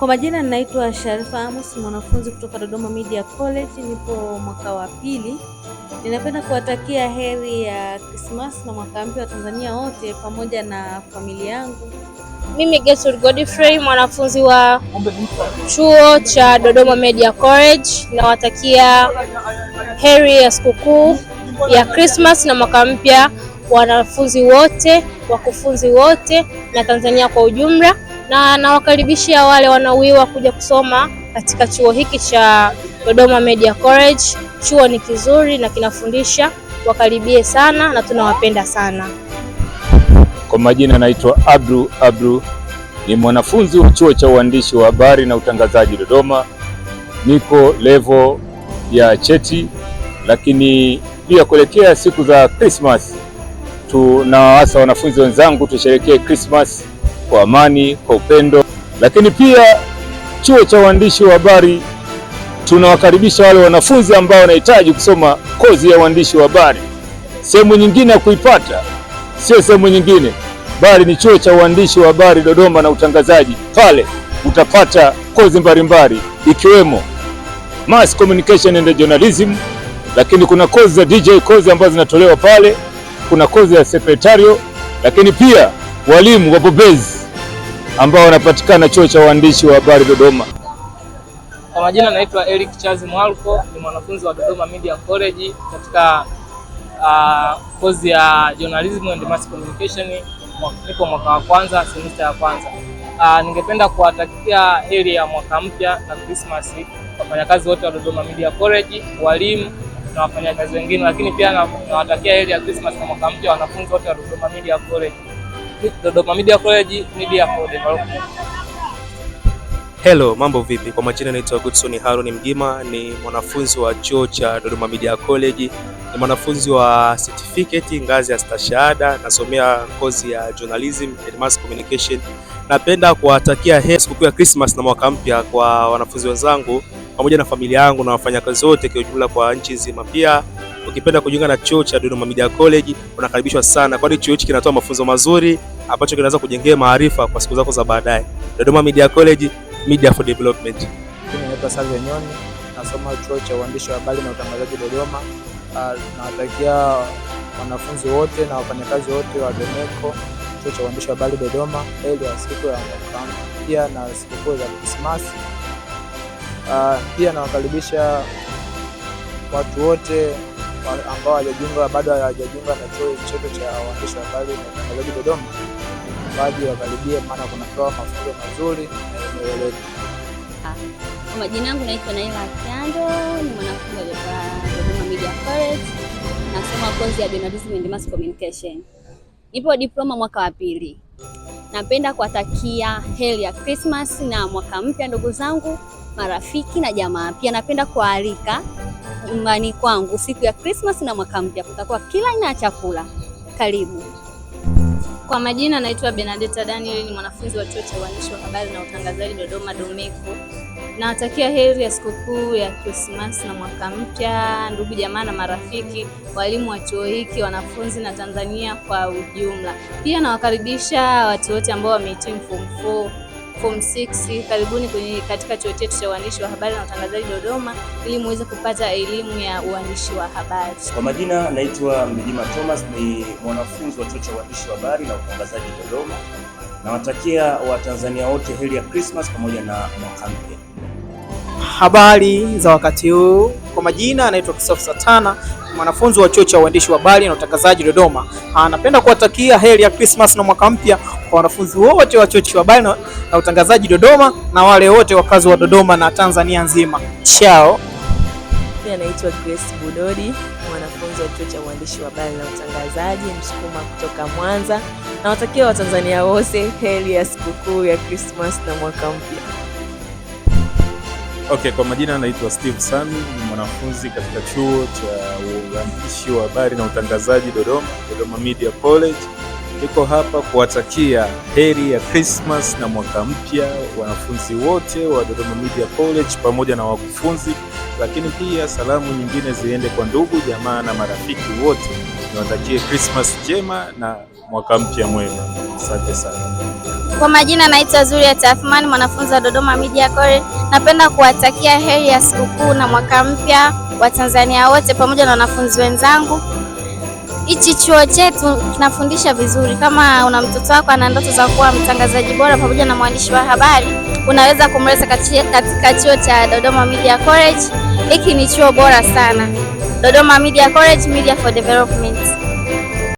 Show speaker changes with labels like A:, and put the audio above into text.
A: Kwa majina ninaitwa Sharifa Amos, mwanafunzi kutoka Dodoma Media College, nipo mwaka wa pili. Ninapenda kuwatakia heri ya Christmas na mwaka mpya wa Tanzania wote pamoja na familia yangu.
B: Mimi Gertrude Godfrey, mwanafunzi wa chuo cha Dodoma Media College, nawatakia heri ya sikukuu ya Christmas na mwaka mpya wanafunzi wote, wakufunzi wote na Tanzania kwa ujumla, na nawakaribisha wale wanaowiwa kuja kusoma katika chuo hiki cha Dodoma Media College. Chuo ni kizuri na kinafundisha, wakaribie sana na tunawapenda sana.
C: Kwa majina naitwa Abdu Abdu, ni mwanafunzi wa chuo cha uandishi wa habari na utangazaji Dodoma. Niko level ya cheti, lakini pia kuelekea siku za Christmas tunawaasa wanafunzi wenzangu tusherekee Christmas kwa amani, kwa upendo. Lakini pia chuo cha uandishi wa habari tunawakaribisha wale wanafunzi ambao wanahitaji kusoma kozi ya uandishi wa habari. Sehemu nyingine ya kuipata sio sehemu nyingine, bali ni chuo cha uandishi wa habari Dodoma na utangazaji. Pale utapata kozi mbalimbali ikiwemo Mass Communication and Journalism, lakini kuna kozi za DJ, kozi ambazo zinatolewa pale, kuna kozi ya secretarial, lakini pia walimu wabobezi ambao wanapatikana chuo cha uandishi wa habari Dodoma.
D: Kwa majina naitwa Eric Charles Mwalko, ni mwanafunzi wa Dodoma Media College katika kozi ya Journalism and Mass Communication. Niko mwaka wa kwanza, semester ya kwanza. Ningependa kuwatakia heri ya mwaka mpya na Christmas wafanyakazi wote wa Dodoma Media College, walimu na wafanyakazi wengine, lakini pia nawatakia heri ya Christmas na mwaka mpya wanafunzi wote wa Dodoma Media College. Dodoma Media College, Media for Development.
E: Hello, mambo vipi? Kwa majina naitwa Goodson Harun Mgima, ni mwanafunzi wa chuo cha Dodoma Media College, ni mwanafunzi wa certificate ngazi ya stashahada, nasomea kozi ya Journalism and Mass Communication. Napenda kuwatakia heri sikukuu ya Christmas na mwaka mpya kwa wanafunzi wenzangu pamoja na familia yangu na wafanyakazi wote kwa ujumla kwa nchi nzima. Pia ukipenda kujiunga na chuo cha Dodoma Media College unakaribishwa sana, kwani chuo hichi kinatoa mafunzo mazuri ambacho kinaweza kujengea maarifa kwa siku zako za baadaye. Dodoma Media College, Media for Development.
F: Mimi naitwa Salve Nyoni, nasoma chuo cha uandishi wa habari na utangazaji Dodoma. Nawatakia wanafunzi wote na wafanyakazi wote wa Domeko, chuo cha uandishi wa habari Dodoma, heri ya siku ya mwaka mpya na sikukuu za Krismasi. Pia nawakaribisha watu wote ambao hawajajiunga bado hawajajiunga na chuo chetu cha uandishi wa habari na utangazaji Dodoma, waje wakaribie, maana kunatoa mafunzo mazuri na yenye weledi.
G: Kwa majina yangu naitwa Naila Kyando, ni mwanafunzi wa Dodoma Media College, nasoma kozi ya Journalism and Mass Communication. Nipo diploma mwaka wa pili. Napenda kuwatakia heri ya Christmas na mwaka mpya ndugu zangu, marafiki na jamaa. Pia napenda kuwaalika nyumbani kwangu siku ya Christmas na mwaka mpya, kutakuwa kila aina ya chakula. Karibu.
H: Kwa majina naitwa Benadetta Daniel, ni mwanafunzi wa chuo cha uandishi wa habari na utangazaji Dodoma Domeko. Nawatakia heri ya sikukuu ya Krismasi na mwaka mpya, ndugu jamaa na marafiki, walimu wa chuo hiki, wanafunzi na Tanzania kwa ujumla. Pia nawakaribisha watu wote ambao wamehitimu form 4, form 6, karibuni kwenye katika chuo chetu cha uandishi wa habari na utangazaji Dodoma ili muweze kupata elimu ya uandishi wa habari.
I: Kwa majina naitwa Mgijima Thomas, ni mwanafunzi wa chuo cha uandishi wa habari na utangazaji Dodoma. Nawatakia Watanzania wote heri ya Christmas pamoja na mwaka mpya.
J: Habari za wakati huu, kwa majina anaitwa Christopher Satana, mwanafunzi wa chuo cha uandishi wa habari na utangazaji Dodoma. Napenda kuwatakia heri ya Christmas na mwaka mpya kwa wanafunzi wote wa chuo cha habari na utangazaji Dodoma na wale wote wakazi wa Dodoma na Tanzania nzima. Chao.
K: Mimi naitwa Grace Budodi, mwanafunzi wa chuo cha uandishi wa habari na utangazaji, Msukuma kutoka Mwanza. Nawatakia Watanzania wote heri ya sikukuu ya Christmas na mwaka mpya.
L: Okay, kwa majina naitwa Steve Sami, ni mwanafunzi katika chuo cha uandishi wa habari na utangazaji Dodoma, Dodoma Media College. Niko hapa kuwatakia heri ya Christmas na mwaka mpya wanafunzi wote wa Dodoma Media College pamoja na wakufunzi, lakini pia salamu nyingine ziende kwa ndugu jamaa na marafiki wote. Niwatakie Christmas njema na mwaka mpya mwema. Asante sana.
M: Kwa majina naitwa Zuria Tathmani, mwanafunzi wa Dodoma Media College. Napenda kuwatakia heri ya sikukuu na mwaka mpya wa Tanzania wote pamoja na wanafunzi wenzangu. Hichi chuo chetu kinafundisha vizuri. Kama una mtoto wako ana ndoto za kuwa mtangazaji bora pamoja na mwandishi wa habari, unaweza kumleta katika chuo cha Dodoma Media College. Hiki ni chuo bora sana. Dodoma Media College, Media for Development.